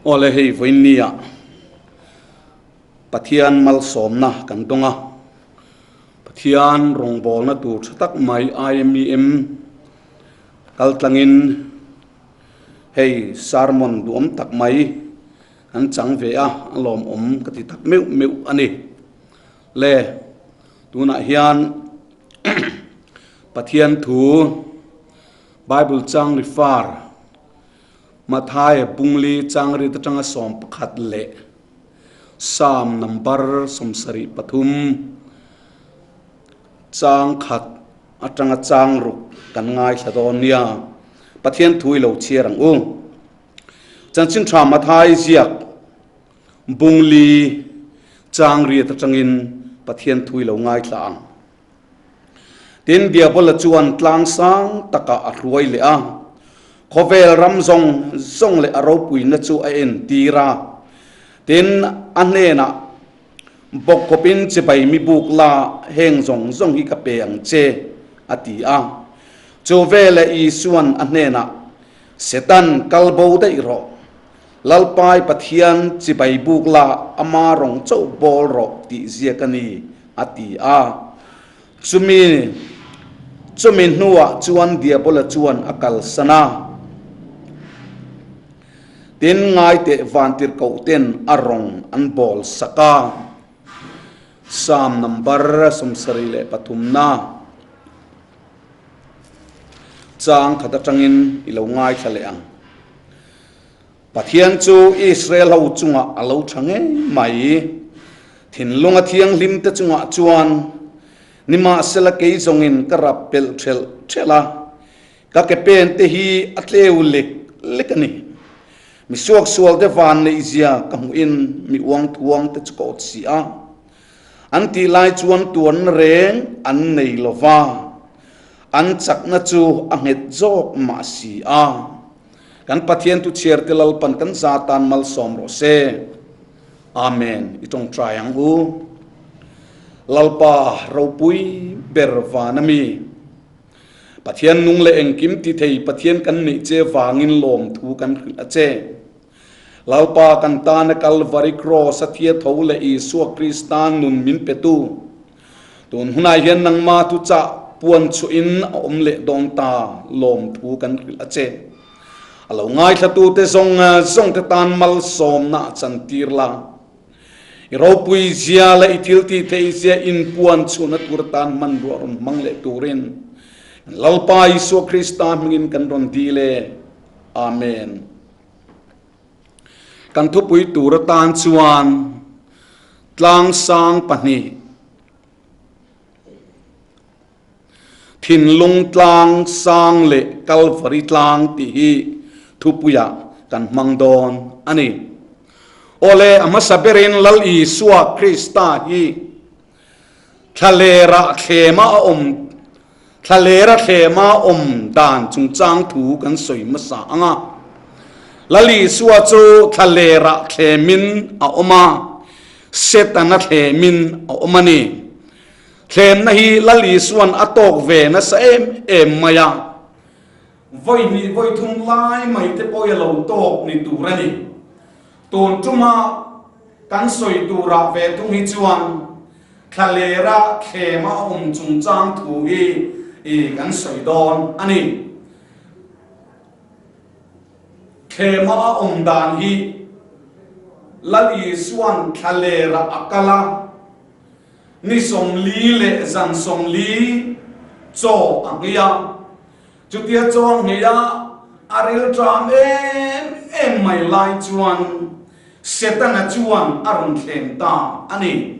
Awle hei vawiinnia Pathian malsawmna kan dawng a, Pathian rawngbawlna tur tha tak mai IMEM kal tlangin hei sermon duhawm tak mai kan chang ve a, a lawmawm ka ti tak meuh meuh a ni. Le tunah hian Pathian thu Bible chang refer Mathaia Bungli changrit atanga 11 leh Psalm number 73 chang khat atanga chang ruk kan ngaithla dawn nia. Pathian thu i lo chhiar ang u. Chanchin tha Mathai ziak Bungli changriat atangin Pathian thu i lo ngaithla ang. Tin, Diabola chuan tlang sang takah a hruai leh a, khawvel ram zawng zawng leh a ropuina chu a entir a. Tin, a hnenah, Bawkkhawpin chibai mi buk la, heng zawng zawng hi ka pe ang che, a ti a. Chu veleh Isuan a hnenah, Setan, kal bo daih rawh. Lalpai Pathian chibai buk la, ama rawng chauh bawl rawh tih ziak a ni, a ti a. Chumi chumi hnuah chuan Diabola chuan a kalsan a. Tin, ngaiteh vantirhkohten a rawng an bawl sak a. Psalm number 73 na chang khat atangin i lo ngaithla leh ang. Pathian chu Israel ho chungah a lo tha ngei mai. Thinlunga thianghlimte chungah chuan nimahsela kei zawngin ka rap pelh thelh thelh a, ka ke pente hi a tleu lek lek a ni. Mi suaksualte van neihzia ka hmuhin mi uangthuangte chu ka awt si a. An tih lai chuan tuanna reng an nei lo va, an chakna chu a nghet zawk mah si a. Kan Pathian thu chhiar te Lalpan kan za tan malsawm rawh se. Amen. I tawngtai ang u. Lalpa ropui ber van ami. Pathian nung leh engkim ti thei Pathian kan neih che vangin lawmthu kan hrilh a che. Lalpa kan tana Kalvari Kraws a thia tho leh Isua Krista nun min petu. Tun hunah hian nangmah thu chah puan chhuahin a awm leh dawn ta, lawmthu kan hrilh a che. A lo ngaithlatute zawng zawngte tan malsawmna a chantir la. I ropui zia leh i thil tih theih zia inpuan chhuahna tur atan hmanrua rawn hmang leh turin kan Lalpa Isua Krista hmingin kan rawn dil e. Amen. Kan thupui tur atan chuan tlang sang pahnih, thinlung tlang sang leh Kalvari tlang tih hi thupuiah kan hmang dawn a ni. Awle, a hmasa berin Lal Isua Krista hi Thlalera thlema a awm Thlalera thlema awm dan chungchang thu kan sawi hmasa ang a. Lal Isua chu thlalera thlemin a awm a, Setana thlemin a awm a ni. Thlemna hi Lal Isuan a tawk ve nasa em em mai a. Vawi hnih vawi thum lai mai te pawh i a lo tawk ni tur a ni. Tun tuma kan sawi turah ve thung hi chuan thlalera thlema a awm chungchang thu hi i kan sawi dawn a ni. Thlema a awm dan hi Lal Isua'n thlalera a kal a, ni 40 leh zan 40 chaw a nghei a. Chutia chaw a nghei a, a rilṭam em em mai lai chuan Setana chuan a rawn thleng ta a ni.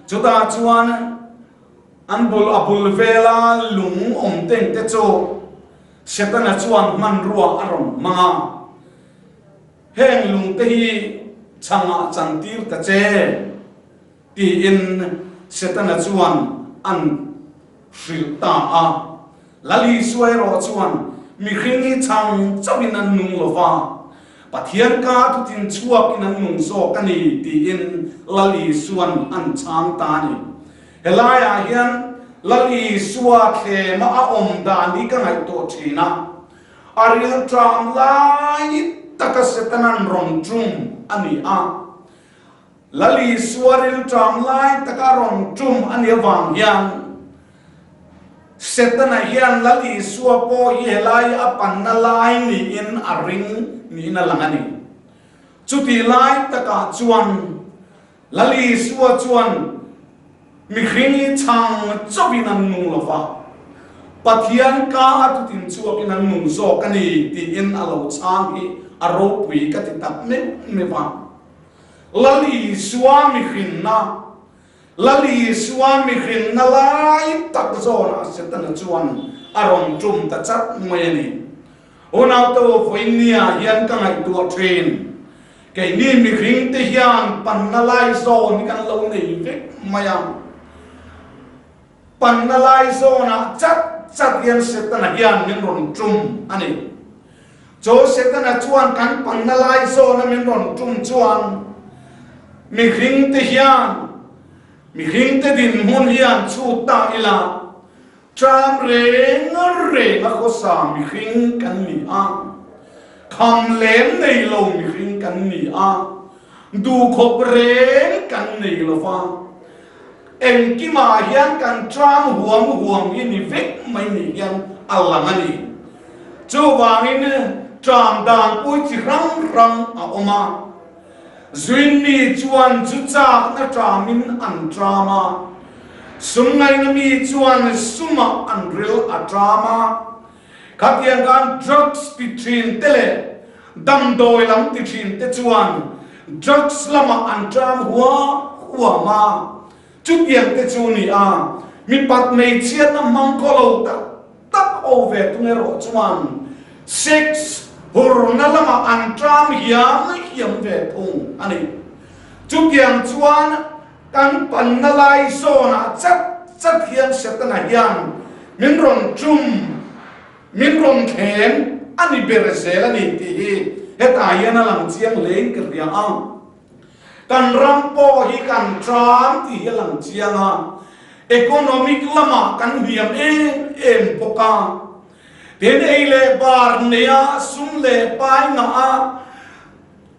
Chutah chuan an bul a bul vela lung awm teng te chu Setana chuan hmanrua a rawn hmang a, Heng lung te hi chhangah chantir ta che. Tiin Setana chuan an hrilh ta a. Lal Isua erawh chuan mihring hi chhang chauhin an nung lo va, Pathian ka thutin chhuakin an nung zawk a ni tiin Lal Isuan an chhang ta a ni. Helaiah hian Lal Isua thlema a awm dan hi ka ngaihtuah thin a, a rilṭam lai. taka Setana'n rawn tum a ni a. Lal Isua rilṭam lai taka rawn tum a nih avang hian Setana hian Lal Isua pawh hi helai a panna lai niin a ring niin a lang a ni. Chutih lai takah chuan Lal Isua chuan mihring hi chhang chauhin an nung lo va, Pathian ka a tutin chhuakin an nung zawk a ni tiin a lo chhang hi a ropui ka ti tak meuh meuh a. Lal Isua mihrinna, Lal Isua mihrinna lai tak zawnah Setana chuan a rawn tum ta chat mai a ni. Unau to vawinia hian ka ngaihtuah thin. Keini mihring te hian panna lai zawn hi kan lo nei vek mai a. Panna lai zawnah chat chat hian Setana hian min rawn tum a ni. Chu Setana chuan kan panna lai zawna min rawn tum chuan mihring te hian mihring te dinhmun hian chhut ta ila Tram reng reng a khawsa mihring kan ni a, kham lem nei lo mihring kan ni a, duhkhawp reng kan nei lo va, engkimah hian kan tram huam huam hi ni vek mai ni hian a lang a ni. Chuvangin tram dan pui chi hrang hrang a awm a. Zuin mi chuan chu chakna ṭamin an ṭam a, sum ngaina mi chuan sumah an ril a ṭam a. Khatiang khan drugs ti ṭhin te leh damdawi lam ti ṭhin te chuan drugs lamah an ṭam huam huam a. Chutiang te chu ni a, mipat hmeichhiatna hmang khaw lo tak tak ho ve tung erawh chuan sex hurna lamah an ṭam hiam hiam ve thung a ni. Chutiang chuan kan panna lai zawnah chat chat hian Setana hian min rawn ṭum, min rawn thleng a ni ber zel a ni tih hi hetah hian a lang chiang hlein ka hria a. Kan ram pawh hi kan ṭam tih hi a lang chiang a, economic lamah kan hniam em em bawk a. Tin, ei leh bar neia sum leh pai ngah a,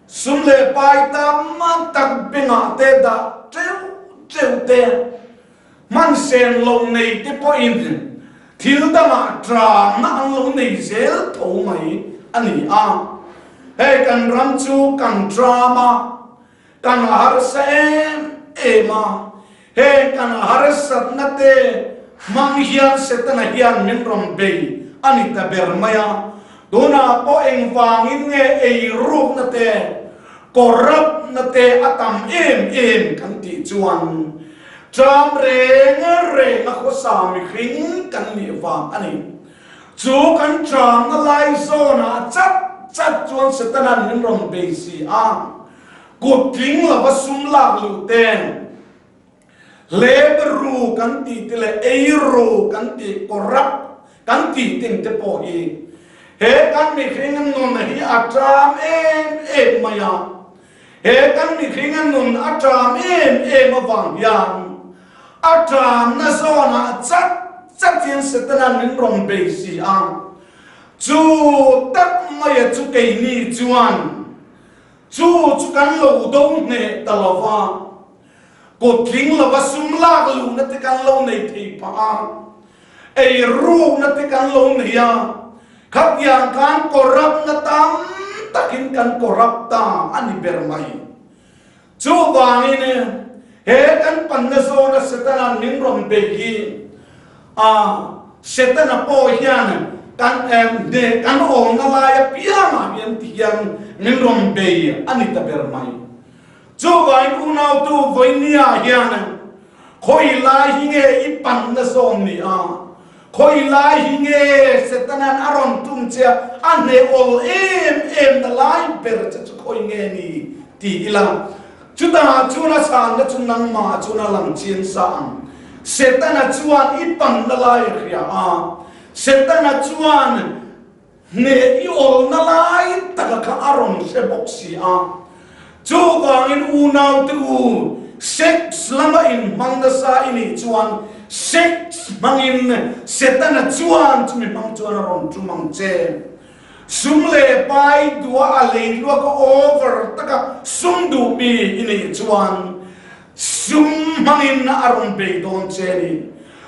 sum leh pai tam tak bengah te dah teuh teuh te, Hman sen lo nei te pawhin thil dangah ṭamna an lo nei zel tho mai a ni a. Hei kan ram chu kan ṭam a, kan harsa em em a, heng kan harsatna te hmang hian Setana hian min rawn bei a ni ta ber mai a. Tunah pawh engvangin nge eirukna te, Corrupt na te a tam em em kan tih chuan ṭam reng reng a khawsa mihring kan nih vang a ni. Chu kan ṭamna lai zawnah chat chat chuan Setana'n min rawn bei si a, kut tling lova sum lak luh ten Hlep ru kan tih te leh ei ru kan tih, corrupt kan tih ting te pawh hi he kan mihring nun hi a ṭam em em mai a. He kan mihring nun a ṭam em em avang hian a ṭamna zawnah chat chat hian Setana'n min rawn bei si a. Chu tak maia chu keini chuan Chu chu kan lo do hneh ta lo va, kut tling lova sum lak luhna te kan lo nei thei phah a, ei rukna te kan lo nei a, khatiang khan corrupt-na tam takin kan corrupt ta a ni ber mai. Chuvangin he kan panna zawna Setana'n min rawn bei hi a, Setana pawh hian kan hneh kan awmna lai apiangah hian ti hian min rawn bei a ni ta ber mai. Chuvangin unautu vawinia hian khawi lai hi nge i panna zawn ni a, khawi lai hi nge Setana'n a rawn tum che a, a hneh awl em em na lai ber che chu khawi nge ni ti ila, Chutah chuan a chhanna chu nangmah chuan a lang chiang sa ang. Setana chuan i panna lai a hria a, Setana chuan hneh i awlna lai taka kha a rawn hre bawk si a. Chuvangin unaute u, sex lama inhmang nasa i nih chuan sex hmangin Setana chuan chumi hmang chuan a rawn tum ang che. Sum leh pai duha a lei luak a over taka sum duh mi i nih chuan sum hmangin a rawn bei dawn che a ni.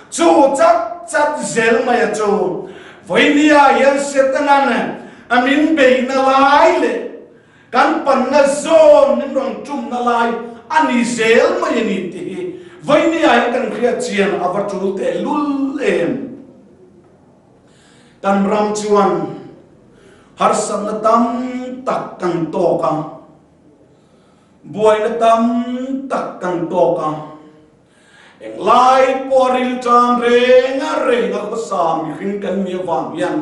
Chu chat chat zel mai a chu vawinia hian Setanan a min beihna lai leh kan panna zawn min rawn tumna lai a ni zel mai a ni tih hi vawinia hian kan hriat chian a va tul tehlul em. Kan ram chuan harsatna tam tak kan tawk a, buaina tam tak kan tawk a, englai pawh a rilṭam reng a reng a khawsa mihring kan nih avang hian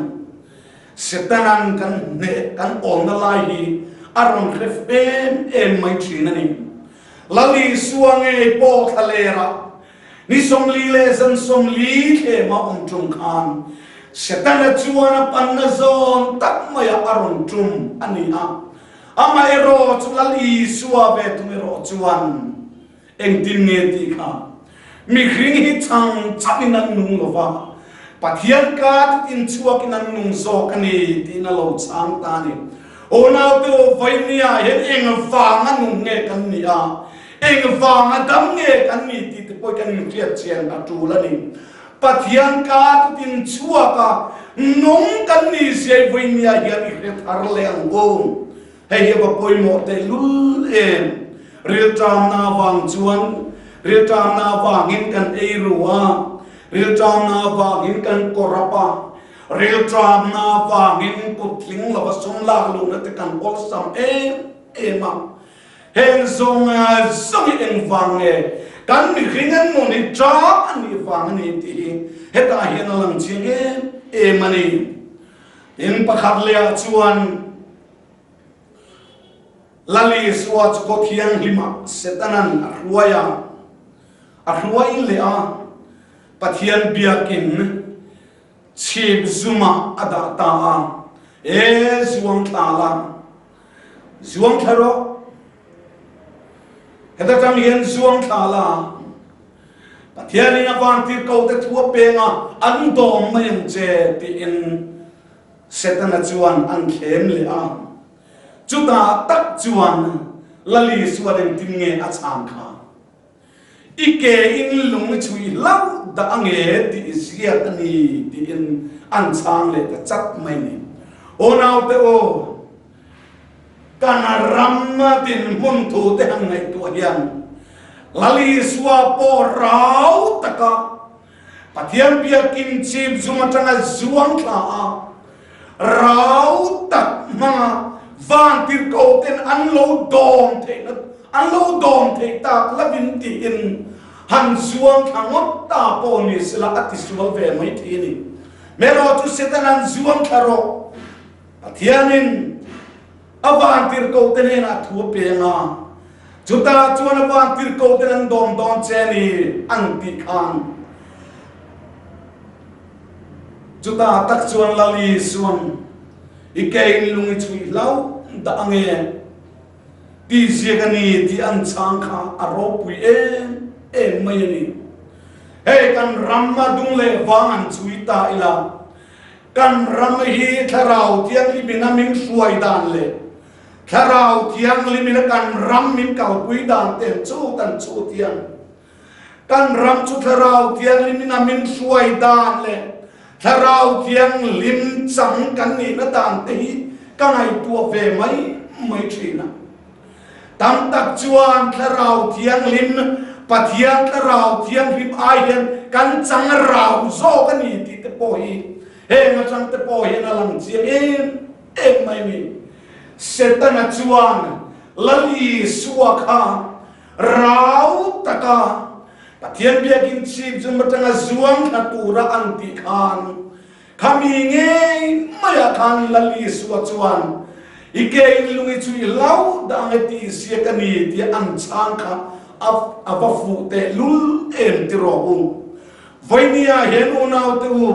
Setanan kan hneh kan awmna lai hi a rawn hre em em mai ṭhin a ni. Lal Isua ngei pawh thlalerah Ni 40 leh zan 40 thlema awm tum khan Setana chuan a panna zawn tak maiah a rawn tum a ni a. Amaherawh chu Lal Isua ve thung erawh chuan engtin nge tih kha mihring hi chang changin an nung lo va, Pathian ka titin chhuakin an nung zawk a ni tiin a lo chhang ta a ni. Unaute u, vawinia hian engvanga nung nge kan nih a? Engvanga dam nge kan ni tih te pawh kan inhriat chian a tul a ni. Pathian ka tutin chhuak a, nung kan ni zia i vawinia hian i hre thar leh ang u. Hei hi a va pawimawh tehlul em. Rilṭamna avang chuan rilṭamna avangin kan ei ru a, rilṭamna avangin kan kawr ap a, rilṭamna avangin kut tling lova sum lak luhna te kan awlsam em em a. Heng zawng zawng hi engvang nge kan mihring an nun hi ṭang a nih vang a ni tih hi hetah hian a lang chiang em em a ni. Tin, pakhat lehah chuan Lal Isua chu khaw thianghlimah Setanan a hruai a, a hruai leh a, Pathian biakin chhip zumah a dah ta a, E zuang thla la, Zuang thla rawh. Heta tang hian zuang thla la. Pathianin a vantir ko te thu a peng a, an dawm mai ang che tiin Setana chuan an thlem leh a. Chutah tak chuan Lal Isuan engtin nge a chhan kha? I ke in lung i chhui hlauh dah ange tih ziak a ni tiin an chhang leh ta chat mai ni. Aw naute aw, kan ram dinhmun thu te han ngaihtuah hian Lal Isua pawh rau taka Pathian biakin chip zum atanga zuang thla a, rau tak hmanga vantirhkoh ten an lo dawm theihna an lo dawm theih tak lovin tiin han zuang thla ngawt ta pawh ni sela a tisual ve mai thei a ni. Merawh chu Satan an zuang thla rawh. Pathianin a vantirhkoh te hnenah thu a peng a, chutah chuan a vantirhkoh ten an dawm dawn che a ni an tih khan chutah tak chuan Lal Isuan i ke in lung i chhuih hlauh dah ange tih ziak a ni tih an chhang kha a ropui em em mai a ni. Hei kan ram a dung leh vang an chhui ta ila Kan ram hi Thlarau Thianghlimin a min hruai dan leh Thlarau Thianghlimin a kan ram min kalpui dan te chu kan chhut hian kan ram chu Thlarau Thianghlimin a min hruai dan leh Thlarau Thianghlim chang kan nihna dan te hi ka ngaihtuah ve mai mai thin a. Tam tak chuan Thlarau Thianghlim, Pathian Thlarau Thianghlim ai hian kan chang rau zawk a ni tih te pawh hi heng atang te pawh hian a lang chiang em em mai a ni. Setana chuan Lal Isua kha rau taka Pathian biakin chhip zum atanga zuang thla tura an tih khan Khami ngei maiah khan Lal Isua chuan, I ke in lung i chu i hlau dah ang e tih ziak a ni tia an chhang kha a a va fuh teh lul em ti rawh u. Vawinia hian unaute u,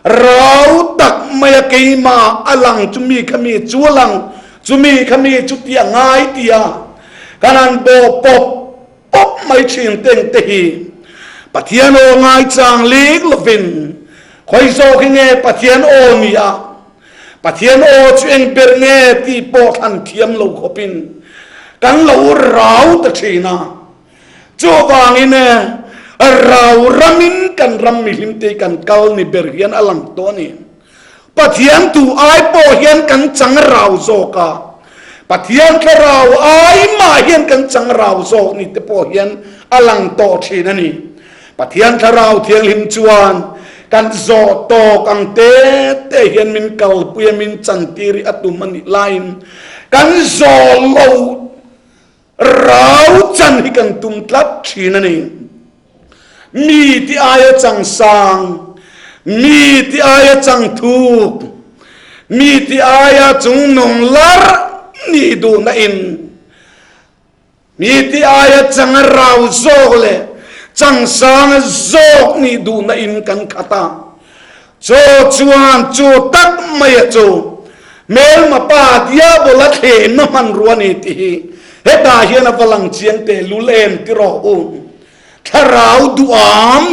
rau tak maia keimah a lang chumi khami chu a lang chumi khami chu tih a ngai tia kan han bawh pawp pawp mai thin teng te hi Pathian aw ngaichang lik lovin khawi zawk hi nge Pathian aw ni a? Pathian aw chu eng ber nge tih pawh thlan thiam lo khawpin kan lo rau ta thin a. Chuvangin rau ramin kan ram mihlimte kan kal ni ber hian a lang tawh a ni. Pathian tu ai pawh hian kan chang rau zawk a, Pathian thlarau ai mah hian kan chang rau zawk ni te pawh hian a lang tawh thin a ni. Pathian thlarau thianghlim chuan kan zawh tawk ang te te hian min kalpui a, min chantir hi a tum a nih laiin kan zawh lo rau chan hi kan tum tlat thin a ni. Mi ti aia chang sang, mi ti aia chang thuk, mi ti aia chungnung larh nih duhna in Mi ti aia chang a rau zawk leh chang sang a zawk nih duhna in kan khat a. Chaw chuan chu tak mai a chu hmelma pa Diabola thlemna hmanrua ni tih hi hetah hian a va lang chiang tehlul em ti rawh u. Thlarau duham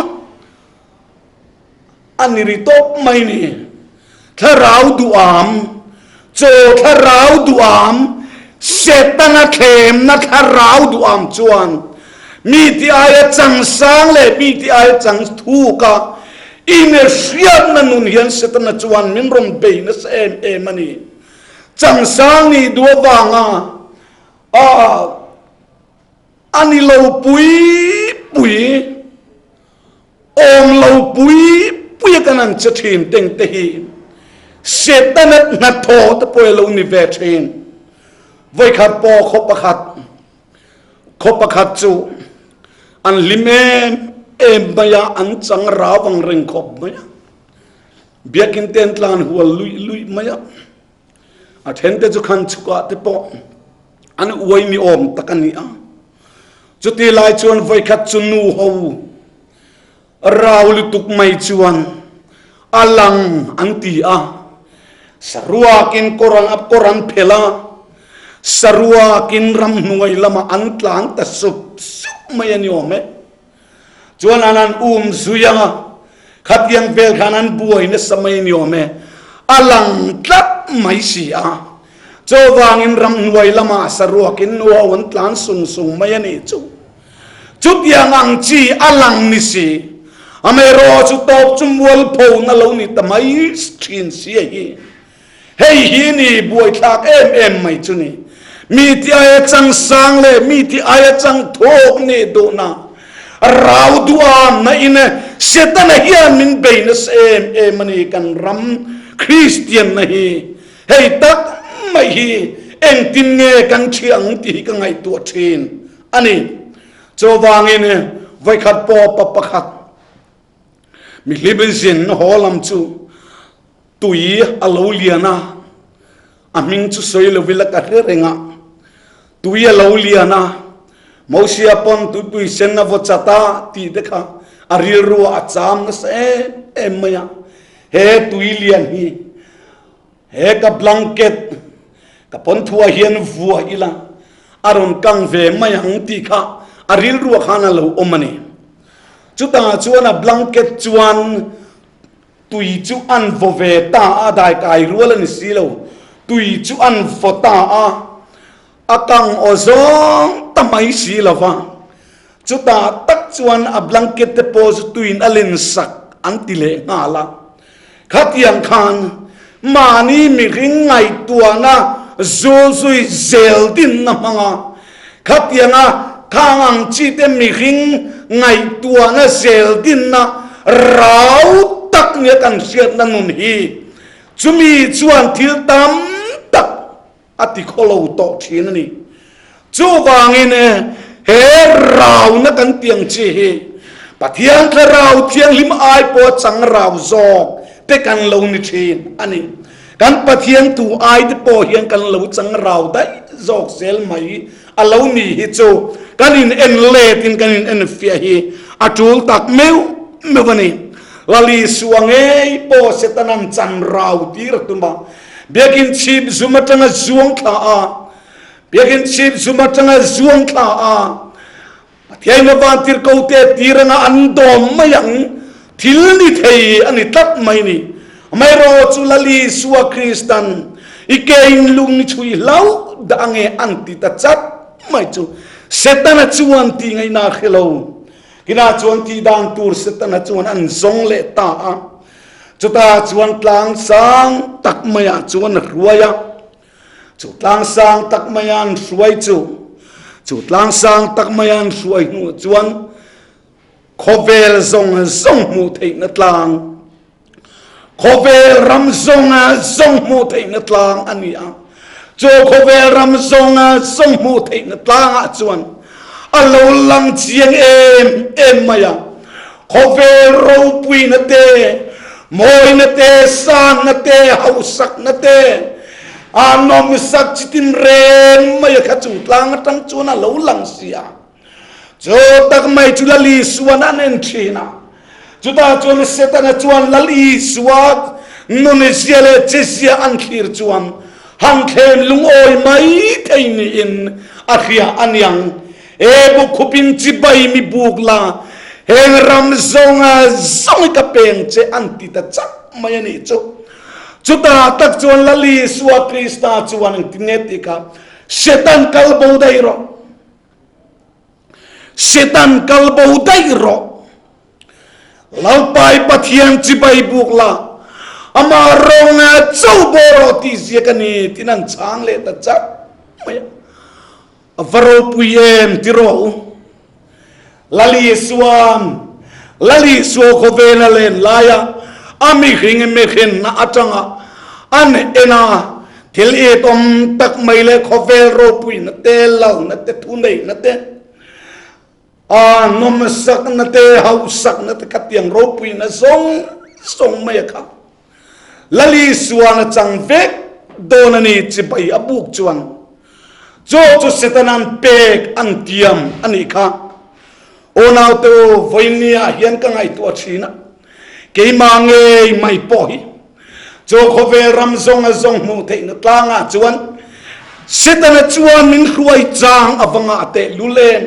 A ni ri tawp mai ni. Thlarau duham, chaw thlarau duham, Setana thlemna thlarau duham chuan mi ti aia changsang leh mi ti aia chang thuk a inhriatna nun hian Setana chuan min rawn bei nasa em em a ni. Changsang nih duh avanga a a ni lo pui pui. Awm lo pui pui a kan an che thin teng te hi Setana hnathawh te pawh lo ni ve thin. Vawikhat pawh khaw pakhat khaw pakhat chu an hlim em em mai a, an chang rau ang reng khawp mai a. Biakin te an tlan hual luih luih mai a. A then te chu khan chhukah te pawh an uai ni awm tak a ni a. Chuti lai chuan vawikhat chu nu ho rau lutuk mai chuan a lang an ti a. Saruakin kawr an kawr an phelh a, saruakin ramhnuai lamah an tlan ta sup sup mai a ni awm e. Chuan an an um zui ang a, khatiang vel khan an buai nasa mai ni awm e, a lang tlat mai si a. Chuvangin ramhnuai lamah saruakin nu ho an tlan sung sung mai a nih chu. Chutiang ang chi a lang ni si, amaherawh chu tawp chu mualpho na lo ni ta mai thin si a hi. Hei hi ni buaithlak em em mai chu ni. Mi ti aia chang sang leh mi ti aia chang thawk nih duhna rau duham na in Setana hian min bei nasa em em a ni kan ram Kristian na hi. Hei tak mai hi engtin nge kan ṭhi ang tih hi ka ngaihtuah ṭhin a ni. Chuvangin vawikhat pawh pa pakhat Mihlim zin haw lam chu tui a lo lian a, a hming chu sawi lo ila ka hre reng a, tui a lo lian a, Mosia pawn tuipui sen a vaw chat a tih te kha a rilru ah a cham nasa em em mai a, he tui lian hi he ka blanket ka pawn thuah hian vuah ila a rawn kang ve mai ang tih kha a rilru ah khan a lo awm a ni. Chutah chuan a blanket chuan tui chu an vaw ve ta a, daikai rual a ni si lo, tui chu an vaw ta a, a kang aw zawng ta mai si lo va. Chutah tak chuan a blanket te pawh chu tuiin a len sak an ti leh nghal a. Khatiang khan mahni mihring ngaihtuahna zulzui zel dinna hmanga khatianga khang ang chi te mihring ngaihtuahna zel dinna rau tak nia kan hriatna nun hi chumi chuan thil tam tak A ti khaw lo tawh thin a ni. Chuvangin he rauna kan ti ang chi hi Pathian Thlarau Thianghlim ai pawha chang rau zawk te kan lo ni thin a ni. Kan Pathian thu ai te pawh hian kan lo chang rau daih zawk zel mai a lo ni hi chu kan in en let in kan in en fiah hi a tul tak meuh meuh a ni. Lali Sua ngei pawh Setanan chan rau tir a tum a. Biakinn chhip zum atanga zuang thla a, Biakinn chhip zum atanga zuang thla a, Pathian a vantirhkote tir anga an dawm mai ang, thil ni thei a ni tlat mai ni. Amaherawh chu Lal Isua Kristan i ke in lung i chhui hlauh dah ange an ti ta chat mai chu Setana chuan tih ngaihna a hre lo. Kinah chuan tih dan tur Setana chuan an zawng leh ta a. Chutah chuan tlang sang tak maiah chuan a hruai a. Chu tlang sang tak maia an hruai chu, chu tlang sang tak maia an hruai hnuah chuan khawvel zawng zawng hmuh theihna tlang, khawvel ram zawng zawng hmuh theihna tlang a ni a. Chu khawvel ram zawng zawng hmuh theihna tlangah chuan a lo lang chiang em em mai a. Khawvel ropuina te, mawina te, sangna te, hausakna te, a nawmsak chitin reng mai a kha chu tlang atang chuan a lo lang si a. Chu tak mai chu Lal Isua'n an en thin a. Chutah chuan Setana chuan Lal Isua nunzia leh chezia an thlir chuan han thlem lungawi mai thei niin a hria a niang. He bukkhupin chibai mi buk la, heng ram zawnga zawng i ka peng che an ti ta chak mai a nih chu. Chutah tak chuan Lal Isua Krista chuan engtin nge tih kha, Setan kal bo daih rawh. Setan kal bo daih rawh. Lalpai Pathian chibai buk la, amah ronga cho bo rawh tih ziak a ni tiin an chhang leh ta chak mai a. A va ropui em ti rawh u. Lal Isua'n Lal Isua khawvela len laia a mihring mihrinna atanga an en a, thil it awm tak mai leh khawvel ropuina te, lalna te, thuneihna te, a nawmsakna te, hausakna te khatiang ropuina zawng zawng mai a kha. Lal Isuan a chang vek dawn a ni chibai a buk chuan chu chu Setana'n pek an tiam a nih kha. Aw naute u, vawinia hian ka ngaihtuah thin a, keimah ngei mai pawh hi chu khawvel ram zawng a zawng hmuh theihna tlangah chuan Setana chuan min hruai chang a va ngah teh lul em?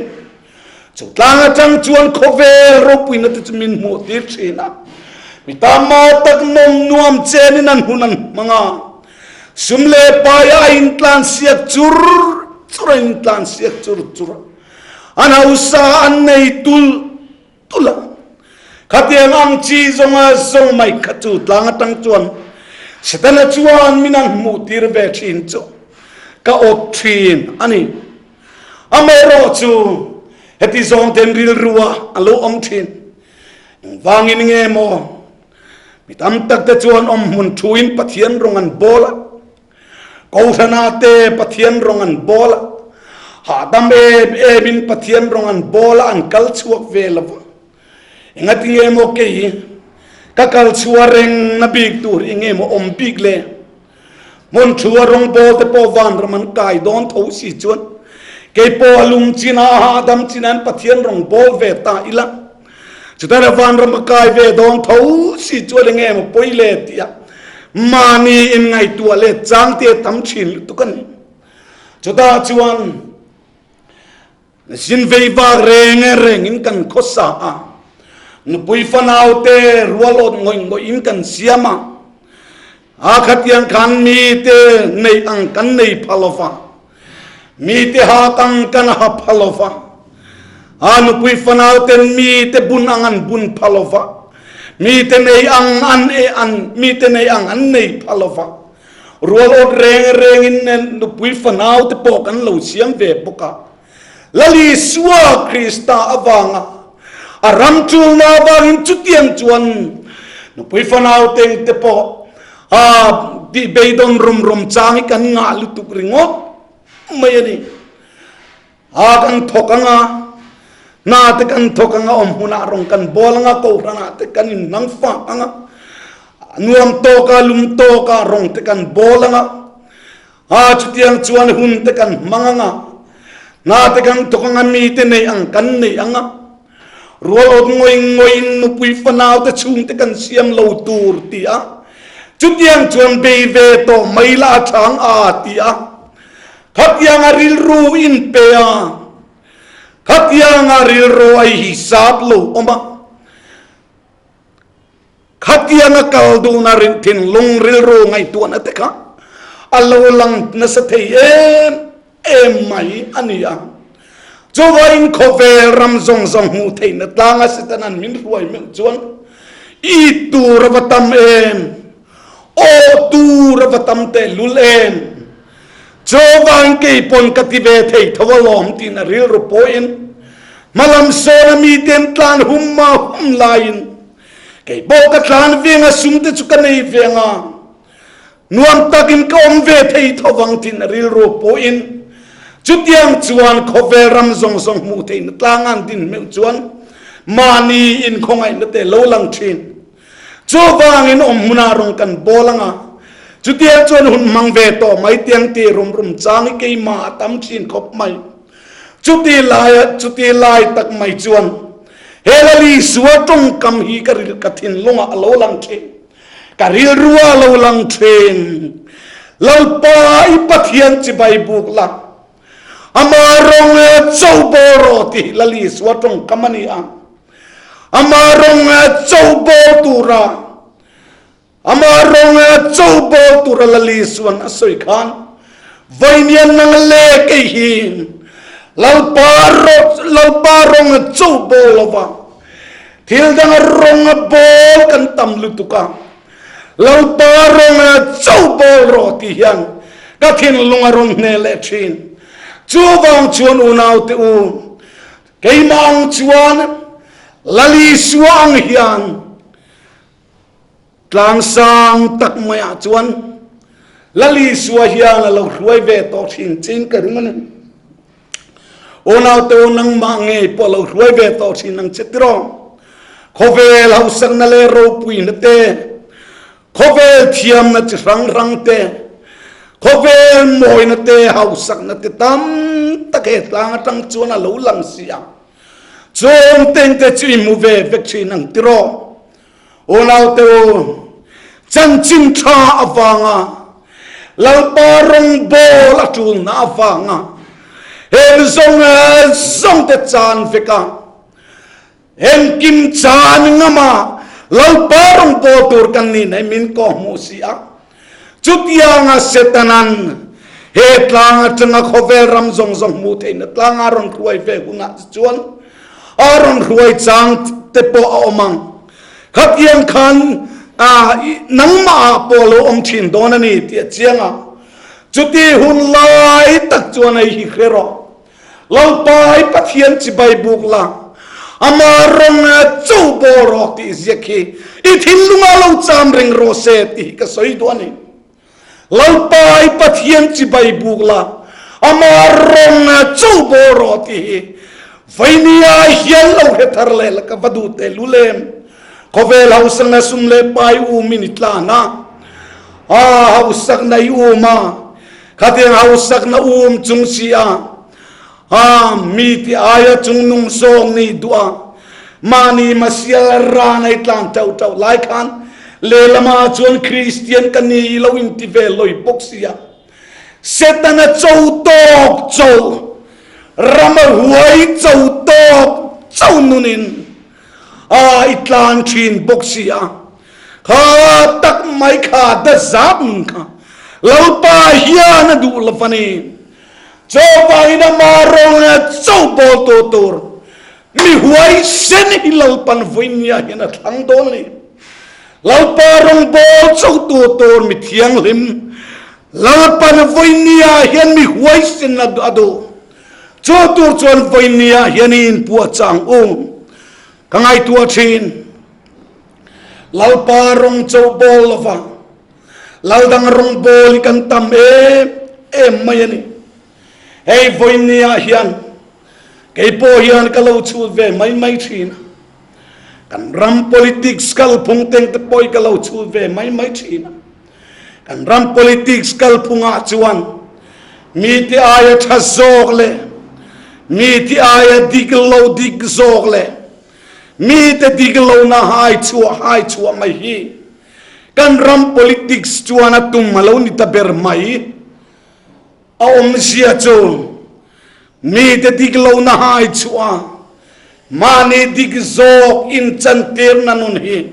Chu tlang atang chuan khawvel ropuina te chu min hmuh tir thin a. Mi tam mau tak nawm nuam chenin an hun an hmang a. Sum leh paia a intlan siak chur chur a intlan siak chur chur a. An hausa an nei tul tul a. Khatiang ang chi zawnga zawng mai kha chu tlang atang chuan Setana chuan min an hmuh tir ve thin chu ka awt thin a ni. Amaherawh chu heti zawng ten rilrua a lo awm thin. Engvangin nge maw mi tam tak te chuan awm hmun thuin Pathian rawng an bawl a, Kohhrana te Pathian rawng an bawl a, hahdam em emin Pathian rawng an bawl a, an kal chhuak ve lo va. Engati nge maw kei ka kal chhuah reng na bik tur enge maw awm bik le? Hmun thu a rawngbawl te pawh vanram an kai dawn tho si chuan kei pawh a lung chin a hahdam chin an Pathian rawngbawl ve ta ila chutah le vanram a kai ve dawn tho si chuan enge maw pawi le tih a mahni inngaihtuah leh chang te tam thin lutuk a ni. Chutah chuan Zin vei vak reng rengin kan khawsa a, nupui fanaute rual awt ngawih ngawihin kan siam a, a khatiang khan mite neih ang kan nei pha lo va, mite hak ang kan ha pha lo va, a nupui fanauten mite bun ang an bun pha lo va, mite nei ang an e an mite nei ang an nei pha lo va, Rual awt reng rengin nupui fanau te pawh kan lo siam ve bawk a. Lal Isua Krista avanga a ram chulna avangin chutiang chuan nupui fanau teng te pawh a tih beidawn rum rum chang hi kan ngah lutuk ringawt mai a ni. A kan thawk ang a, hna te kan thawk ang a, awm hmunah rawng kan bawl ang a, kohhranah te kan inhnang fak ang a, nuam tawk a, lum tawk a, rawng te kan bawl ang a, a chutiang chuan hun te kan hmang ang a, hna te kan thawk ang a, mi te nei ang kan nei ang a, rual awt ngawih ngawihin nupui fanau te chhung te kan siam lo tur ti a, chutiang chuan bei ve tawh mai la a chang a ti a. Khatianga rilru in pe a, khatianga rilru a hisap lo awm a, khat. Khatianga kal duhna thinlung rilru ngaihtuahna te kha a lo lang nasa thei em em mai a ni a. Chuvangin khawvel ram zawng zawng hmuh theihna tlanga Setanan min hruai meuh chuan i tur a va tam em, aw tur a va tam tehlul em. Chuvangin kei pawn ka ti ve thei tho alawm tiin a rilru pawhin hmalam sawna mite an tlan hum ma hum laiin kei pawh ka tlan ve anga sum te chu ka nei ve anga nuam takin ka awm ve thei tho vang tiin a rilru pawhin chutiang chuan khawvel ram zawng zawng hmuh theihna tlang an din meuh chuan mahni inkhawngaihna te lo lang thin. Chuvangin awm hmunah rawng kan bawl ang a, chutiang chuan hun hmang ve tawh mai tiang ti rum rum chang hi keimah a tam thin khawp mai. Chuti laia chuti lai tak mai chuan he Lal Isua tawngkam hi ka ril ka thinlungah a lo lang thin, ka rilrua a lo lang thin. Lalpa i Pathian chibai buk la, ama rawng cho bawl rawh tih hi Lal Isua tawngkam a ni a. Ama rawng cho bawl tura Ama rawng cho bawl tura Lal Isuan a sawi khan vawinia nang le kei hi Lalpa Lalpa rawng cho bawl lova thil dang rawng bawl kan tam lutuk a Lalpa rawng cho bawl rawh tih hian ka thinlung a rawn hne leh thin. Chuvang chuan unaute u Keimah ang chuan Lal Isua ang hian tlang sang tak maiah chuan Lal Isua hian a lo hruai ve tawh thin chin ka ring a ni. Unaute u nangmah ngei pawh a lo hruai ve tawh thin ang che tiraw. Khawvel hausakna leh ropuina te Khawvel thiamna chi hrang hrang te, khawvel mawina te, hausakna te tam tak he tlang atang chuan a lo lang si a. Chung teng te chu i hmu ve vek thin ang tiraw? Unaute u, chanchin tha avanga Lalpa rawngbawl a tulna avanga heng zawng zawng te chan vek a, Engkim chan ngama Lalpa rawngbawl tur kan nih nei min kawh hmuh si a. Chutianga Setanan he tlang atanga khawvel ram zawng zawng hmuh theihna tlanga a rawn hruai ve hunah che chuan a rawn hruai chang te pawh a awm ang. Khatiang khan nangmah ah pawh a lo awm thin dawn a ni tih a chiang a. Chuti hun lai tak chuan hei hi hre rawh. Lalpa i Pathian chibai buk la, ama rawng cho bawl rawh tih ziak hi i thinlungah lo cham reng rawh se tih hi ka sawi duh a ni. Lalpa i Pathian chibai buk la, ama rawng cho bawl rawh tih hi vainia hian lo hre thar leh la ka va duh tehlul em. Khawvel hausakna sum leh pai um in i tlan a, a hausakna i um a, Khatiang hausakna um chung si a, a mi ti aia chungnung zawng nih duh a, mahni masial ran ai tlan teuh teuh lai khan lehlamah chuan Kristian ka ni lo in ti ve loi bawk si a. Setana cho tawk cho, rama huai cho tawk cho nunin a i tlan thin bawk si a. Kha tak mai kha dazat nun kha Lalpa hian a duh lo a ni. Chuvangin ama rawng leh cho bawltu tur mi huaisen hi Lalpan vawinia hian a thlang dawn a ni. Lalpa rawng bawl chotu tur mi thianghlim Lalpan vawinia hian mi huaisen a duh. Chu tur chuan vawinia hian i inpuahchah ang u. Ka ngaihtuah thin. Lalpa rawng cho bawl lova Laldang rawng bawl hi kan tam em em mai a ni. Hei vawinia hian kei pawh hian ka lo chhut ve mai mai thin a. Kan ram politics kalphung teng te pawh hi ka lo chhut ve mai mai thin a. Kan ram politics kalphungah chuan mite aia tha zawk leh mite aia dik lo dik zawk leh Mite dik lohna hai chhuah hai chhuah mai hi kan ram politics chuan a tum a lo ni ta ber mai. A awmzia chu mite dik lohna hai chhuah a mahni dik zawk inchantirna nun hi.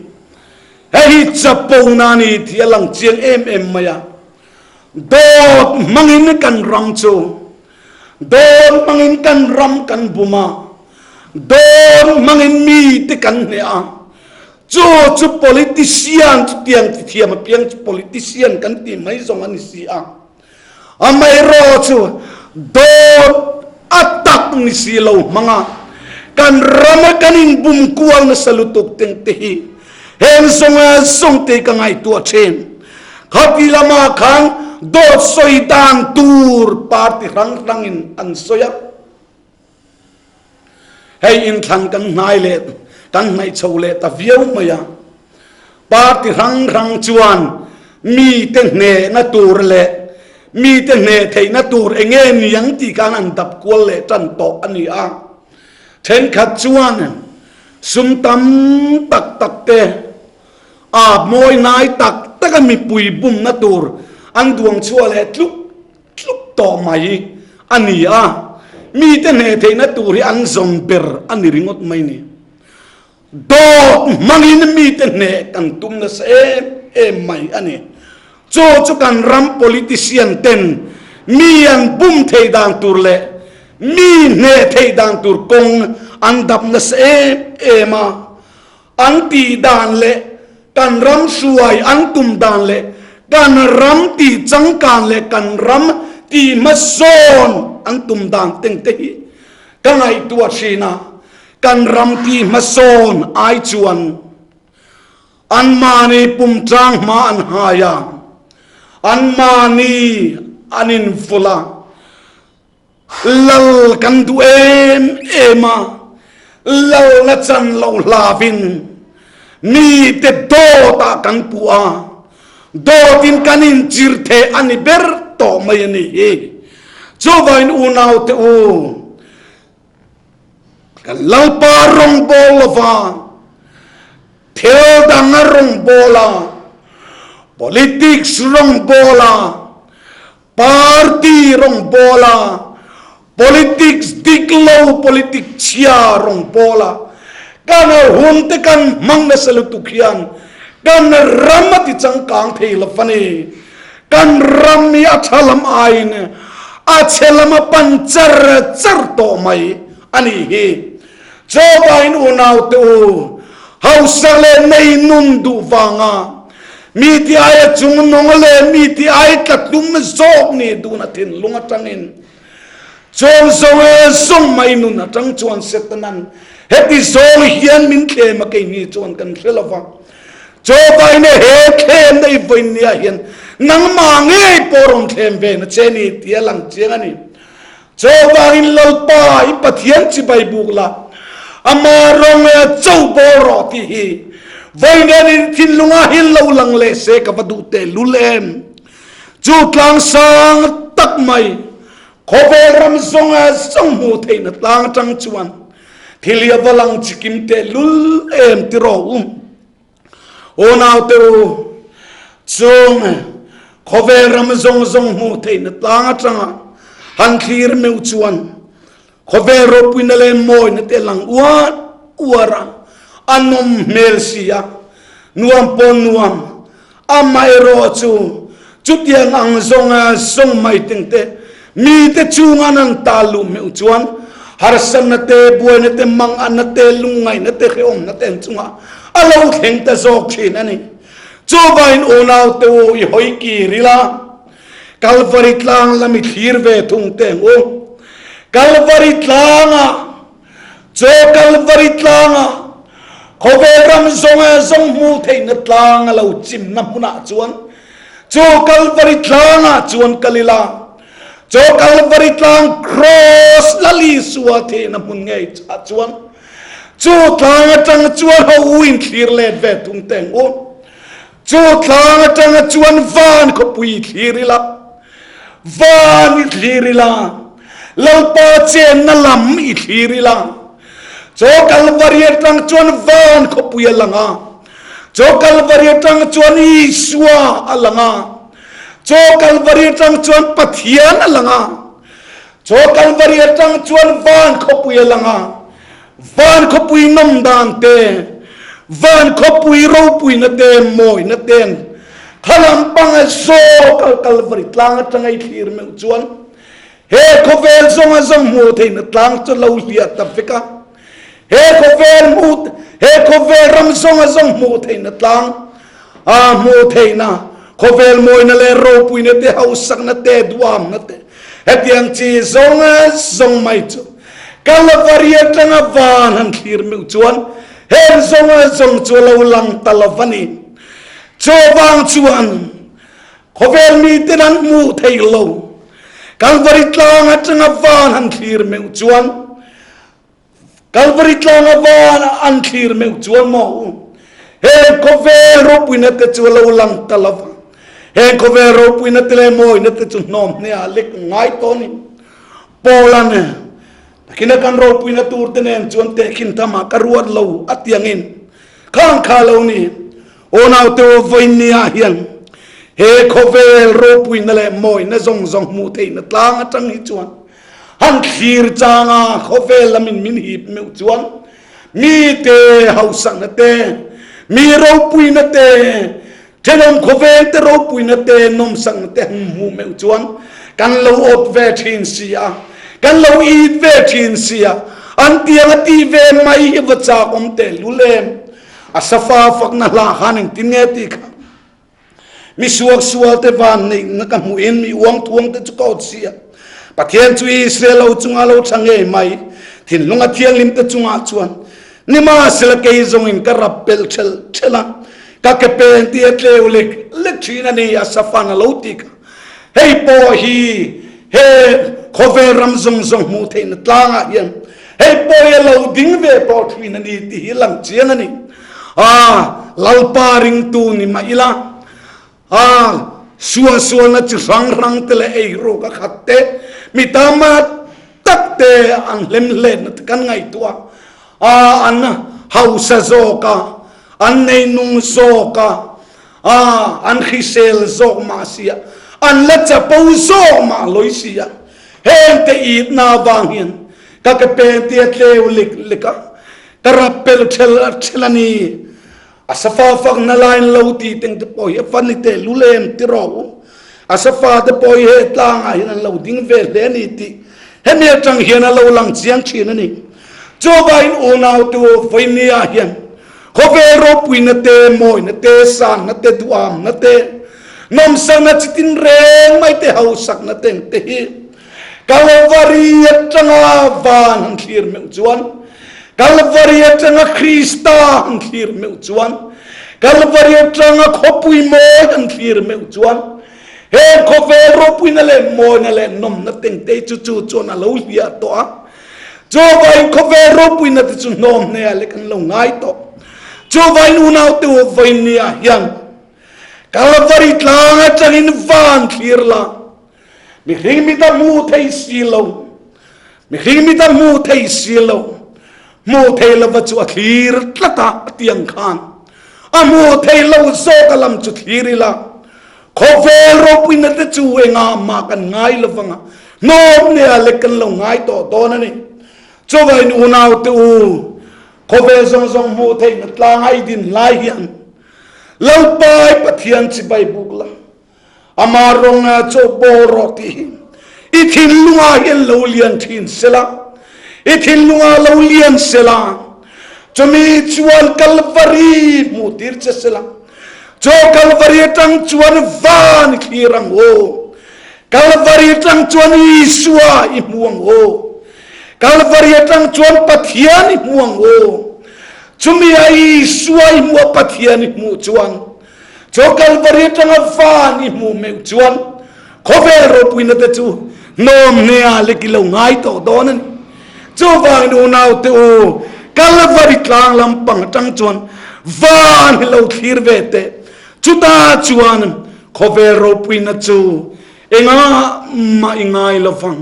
Hei hi chapona a ni tih a lang chiang em em mai a. Dawt hmangin kan ram chu dawt hmangin kan ram kan bum a, dawt hmangin mite kan hneh a. Chu chu politician chutiang ti thiam apiang chu politician kan tih mai zawng a ni si a. Amaherawh chu dawt a tak ni si lo hmanga kan rama kan inbum kual nasa lutuk teng te hi heng zawnga zawng te ka ngaihtuah thin. Khati lamah khan dawt sawi dan tur party hrang hrangin an sawi a. Hei inthlan kan hnai leh kan hnaih chho leh ta viau mai a. Party hrang hrang chuan mite hnehna tur leh mite hneh theihna tur enge niang tih khan an dap kual leh tan tawh a ni a. Thenkhat chuan sum tam tak tak te a mawi hnai tak taka mipui bumna tur an duang chhuah leh tluk tluk tawh mai a ni a, mite hneh theihna tur hi an zawn ber a ni ringawt mai ni. Dawt hmangin mite hneh kan tum nasa em em mai a ni. Chu chu kan ram politician ten mi an bum theih dan tur leh mi hneh theih dan tur kawng an dap nasa em em a. An tih dan leh kan ram hruai an tum dan leh kan ram tih changkan leh kan ram tih hmasawn an tum dan teng te hi ka ngaihtuah thin a, kan ram tih hmasawn ai chuan anmahni pum tlang hma an hai a, anmahni an invulh a. Lal kan duh em em a, lalna chan lo hlavin mite dawtah kan puh a, dawtin kan inchir theh a ni ber tawh mai a ni hi. Chuvangin unaute u, kan Lalpa rawngbâwl lova thil dang a rawngbâwl a, politics rawngbâwl a, Party rawngbâwl a, politics dik lo, politic chhia rawngbâwl a, kan hun te kan hmang nasa lutuk hian kan ram a ti changkang thei lo a ni. Kan ram hi a tha lam aiin a chhe lam a pan char char tawh mai a nih hi. Chawvain unaute u, hausa leh nei nun duh vanga mi ti aia chungnung leh mi ti ai tla tlum zawk ni dun a thinlung atangin chawng zawng e zawng mai nun atang chuan Setanan heti zawng hian min thlem a keini chuan kan hre lova. Chawvain e he thlem na i vawiin nia hian nangmah ngei pawh rawn thlem ve na che ni tih a lang chiang a ni. Chuvangin Lalpa i Pathian chibai buk la, ama rawng e a cho bawl rawh tih hi vawiin in thinlungah hi lo lang leh se ka va duh tehlul em. Chu tlang sang tak mai, khawvel ram zawnga zawng hmuh theihna tlang atang chuan thil hi a va lang chikim tehlul em ti rawh u. Unaute u, chung khawvel ram zawng zawng hmuh theihna tlang atanga han thlir meuh chuan khawvel ropuina leh mawina te lang uar uar a, a nawm hmel si a, nuam pawh nuam. Amaherawh chu chutiang ang zawnga zawng mai teng te mite chunga an tal luh meuh chuan harsatna te, buaina te, manganna te, lungngaihna te, hrehawmna te an chungah a lo thleng ta zawk thin a ni. Chuvangin unaute u i hawi kir ila, Kalvari tlang lam i thlir ve thung teng u. Kalvari tlangah Chaw Kalvari tlanga khawvel ram zawnga zawng hmuh theihna tlang a lo chimna hmunah chuan Chaw Kalvari tlangah chuan kal ila, Chaw Kalvari tlang Kraws Lal Isua thihna hmun ngei ah chuan chu tlang atang chuan ho u in thlir let ve thung teng u. Chu tlang atanga chuan van khawpui i thlir ila, van i thlir ila, Lalpa chenna lam i thlir ila. Chaw Kalvari atang chuan van khawpui a lang a, chaw Kalvari atang chuan Isua a lang a, chaw Kalvari atang chuan Pathian a lang a, chaw Kalvari atang chuan van khawpui a lang a, Van khawpui nawm dan te, Van khawpui ropuina te, mawina ten kha lampanga zawk a Kalvari tlang atanga i thlir meuh chuan he khawvel zawnga zawng hmuh theihna tlang chu lo hliah ta vek a. He khawvel hmuh he khawvel ram zawnga zawng hmuh theihna tlang a hmuh theihna khawvel mawina leh ropuina te hausakna te duamna te hetiang chi zawnga zawng mai chu Kalvari atanga van han thlir meuh chuan heng zawnga zawng chu a lo lang ta lo va ni. Chuvang chuan khawvel miten an hmuh theih lo. Kalvari tlang atanga van han thlir meuh chuan Kalvari tlanga van an thlir meuh chuan maw u, heng khawvel ropuina te chu a lo lang ta lo va. Heng khawvel ropuina te leh mawina te chu hnawm hneah lek ngai tawh a ni. Paula'n Takina kan ropuina tur te nen chuan tehkhin thamah ka ruat lo a tiangin khang kha lo ni. Aw naute aw vawinia hian he khawvel ropuina leh mawina zawng zawng hmuh theihna tlang atang hi chuan han thlir changa khawvel lamin min hip meuh chuan mite hausakna te, mi ropuina te, thenawm khawvel te ropuina te, nawmsakna te han hmuh meuh chuan kan lo awt ve thin si a, kan lo it ve thin si a, an tiang a tih ve mai hi va chak awm tehlul em? A safa fakna hla khan engtin nge tih kha mi suak sual te van neihna ka hmuh in mi uang thuang te chu ka awt si a. Pathian chu Israel lo chunga lo tha ngei mai, thinlung a thianghlim te chungah chuan nimahsela kei zawngin ka rap pelh thelh thelh a, ka ke pen tih a tleu lek lek thin a ni, a safan a lo ti kha. Hei pawh hi he khawvel ram zawng zawng hmuh theihna tlangah hian hei pawh hi a lo ding ve tawh thin a ni tih hi lang chiang a ni. A Lalpa ringtu ni mah ila, a suahsualna chi hrang hrang te leh eiruk a khat te, mi tama tak te an hlem hletna te kan ngaihtuah a, an hausa zawk a, an neinung zawk a, A, an hrisel zawk mah sia, an la chapo zawk mah lawi sia. Heng te itna avang hian ka ke pen tia tleu lek lek a, ka rap pel thel thel a ni. A safa fakna lain lo ti teng te pawh hi a fan ni teh lul em ti rawh u. A safa te pawh hi he tlangah hian an lo ding ve hle a ni tih hemi atang hian a lo lang chiang thin a ni. Chuvangin unau tu vawinia hian Khawvel ropuina te, mawina te, sangna te, duamna te, nawmsakna chitin reng mai te, hausakna te ang te hi Kalvari atanga van han thlir meuh chuan, Kalvari atanga Krista han thlir meuh chuan, Kalvari atanga khawpui mawi han thlir meuh chuan, heng khawvel ropuina leh mawina leh nawmna te ang te hi chu chu chuan a lo hliah tawh a. Chuvain khawvel ropuina te chu hnawm hne lek an lo ngai tawh. Chuvain unaute u vawinia hian Kalvari tlang atangin van thlir la, mihring mit a hmu thei si lo, mihring mit a hmu thei si lo, hmu thei lova chu a thlir tlat a, a ti ang khan a hmu thei lo zawk a lam chu thlir ila, Khawvel ropuina te chu engah mah kan ngai lo vang a, hnawm nea lek kan lo ngai tawh dawn a ni. Chuvangin unaute u, khawvel zawng zawng hmuh theihna tlang a i din lai hian Lalpai Pathian chibai buk la, ama rawnga chaw bawl rawh tih hi i thinlungah hian lo lian thin sela, i thinlungah lo lian sela, chumi chuan Kalvari hmuh tir che sela. Chaw Kalvari atang chuan van i thlir ang aw. Kalvari atang chuan Isua i hmu ang aw. Kalvari atang chuan Pathian i hmu ang aw. Chumi a Isua i hmuh a Pathian i hmuh chuan chaw Kalvari atanga van i hmuh meuh chuan khawvel ropuina te chu hnawm hnea lek i lo ngai tawh dawn a ni. Chuvangin unaute u, Kalvari tlang lampang atang chuan van hi lo thlir ve teh. Chutah chuan khawvel ropuina chu engah mah i ngai lo vang.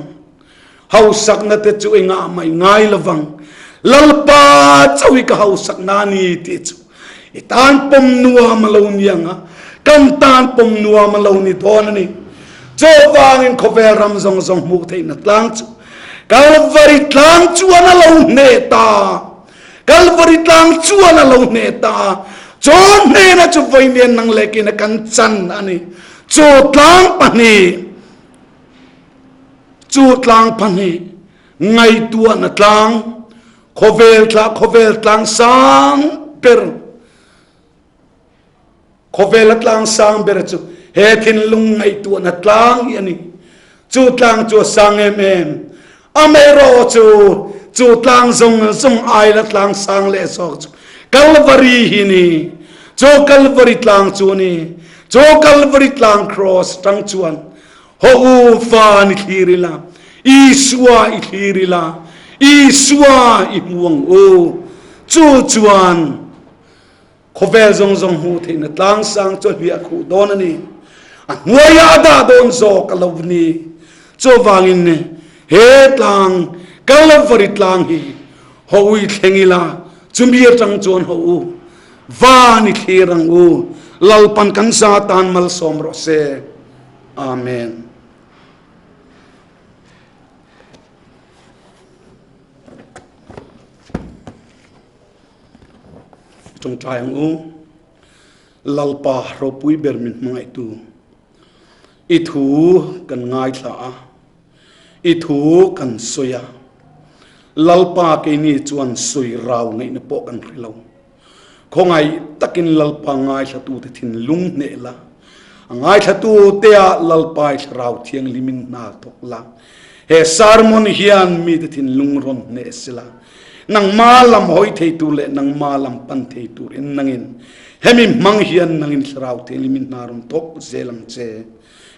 Hausakna te chu engah mah i ngai lo vang. Lalpa chauh hi ka hausakna a ni tih chu i tan pawm nuam a lo ni ang a, kan tan pawm nuam a lo ni dawn a ni. Chuvangin khawvel ram zawng zawng hmuh theihna tlang chu Kalvari tlang chuan a lo hneh ta. Kalvari tlang chuan a lo hneh ta a, chu hnehna chu vawiin nang leh kina kan chan a ni. Chu tlang pahnih, chu tlang pahnih ngaihtuahna tlang, khawvel thla khawvel tlang sang ber, Khawvela tlang sang ber chu he thinlung ngaihtuahna tlang hi a ni. Chu tlang chu a sang em em. Amaherawh chu, chu tlang zawng zawng aila tlang sang leh zawk chu Kalvari hi ni. Chu Kalvari tlang chu a ni. Chu Kalvari tlang Kraws tang chuan haw u van i thlir ila, Isua i thlir ila, Isua i hmu ang u. Chu chuan Khawvel zawng zawng hmuh theihna tlangsang chu a hliah khuh dawn a ni. A hnuaiah a dah dawn zawk a lo ni. Chuvangin he tlang, Kalvari tlang hi haw ui thleng ila, chumi atang chuan haw u, van i thlir ang u. Lalpan kan za tan malsawm rawh se. Amen. Tawngtai ang u. Lalpa ropui ber min hmangaihtu. I thu kan ngaithla a, i thu kan sawi a. Lalpa keini chuan sawi rau ngaihna pawh kan hre lo. Khawngaih takin Lalpa ngaithlatute thinlung hneh la, a ngaithlatute-ah Lalpa i Thlarau Thianghlimin hna thawk la. He sermon hian mite thinlung rawn hneh sela. Nangma lam hawi thei tur leh nangma lam pan thei tur in nangin hemi hmang hian nangin Thlarau Thianghlimin hna rawn thawk zel ang che.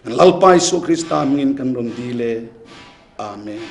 Kan Lalpa Isua Krista hmingin kan rawn dil e. Amen.